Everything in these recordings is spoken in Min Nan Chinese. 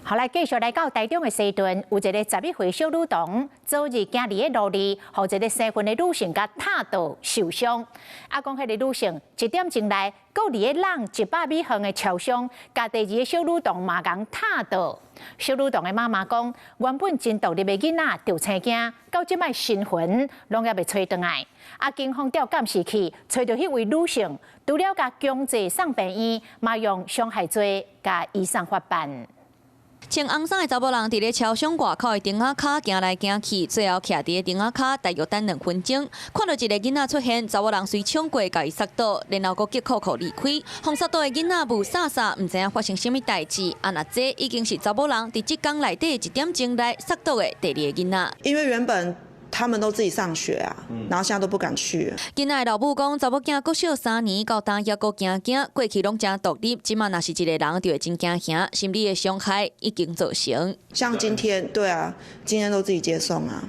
好來，繼續來到台中的西屯，有一个11歲小女童，昨日行佇咧路裡，予一个生份的女性共踏倒受傷。啊，講彼个女性一點鐘內，閣佇咧櫳100米遠的超商，共第二个小女童嘛共踏倒。小女童的媽媽講，原本真獨立的囡仔著青驚，到這擺神魂攏猶未揣轉來。啊，警方調監視器，揣著彼位女性，除了共強制送病院，嘛用傷害罪共移送法辦。穿紅衫的查某人佇咧超商外口的亭仔跤行來行去，最後徛佇咧亭仔跤，大約等2分鐘，看到一个囡仔出現，查某人隨衝過共伊殺倒，然後閣激扣扣離開。予殺倒的囡仔霧煞煞，毋知影發生啥物代誌。啊，若這已經是查某人佇這工內底一點鐘內殺倒的第二个囡仔。因為原本他們都自己上學啊，然後現在都不敢去。囡仔的老母講，查某囝國小3年到今猶閣驚驚，過去攏誠獨立，這馬若是一个人就會真驚嚇，心理的傷害已經造成。像今天，對啊，今天都自己接送啊，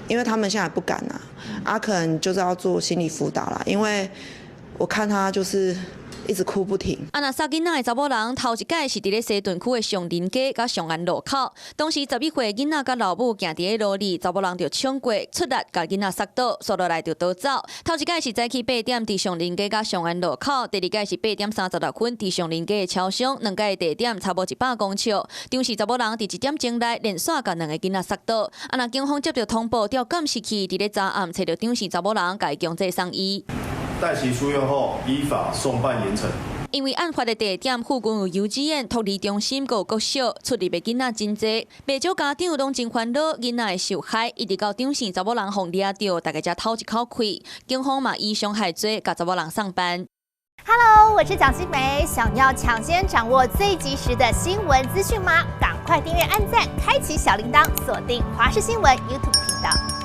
因為他們現在不敢啊，啊，可能就是要做心理輔導啦，因為我看他就是一直哭不停。啊，若殺囡仔的查某人，頭一擺是佇咧西屯區的上林街佮上安路口，當時11歲囡仔佮老母行佇咧路裡，查某人就衝過出力共囡仔殺倒，紲落來就逃走。頭一擺是早起8點佇上林街佮上安路口，第二擺是8點36分佇上林街的超商，兩個地點差無100公尺。當時查某人佇一點鐘內連續共兩个囡仔殺倒。啊，若警方接著通報調監視器，佇咧昨暗揣著當時查某人，共伊強制送醫。待其出院後，依法送辦嚴懲。因為案發的地點附近有幼稚園、托兒中心、閣有國小，出入的囡仔真濟，袂少家長攏真煩惱囡仔的受害，一直到張姓查某人予掠著，大家才透一口氣。警方嘛以傷害罪共查某人送辦。 Hello，我是蔣新梅，想要搶先掌握最及時的新聞資訊嗎？趕快訂閱、按讚、開啟小鈴鐺，鎖定華視新聞 YouTube 頻道。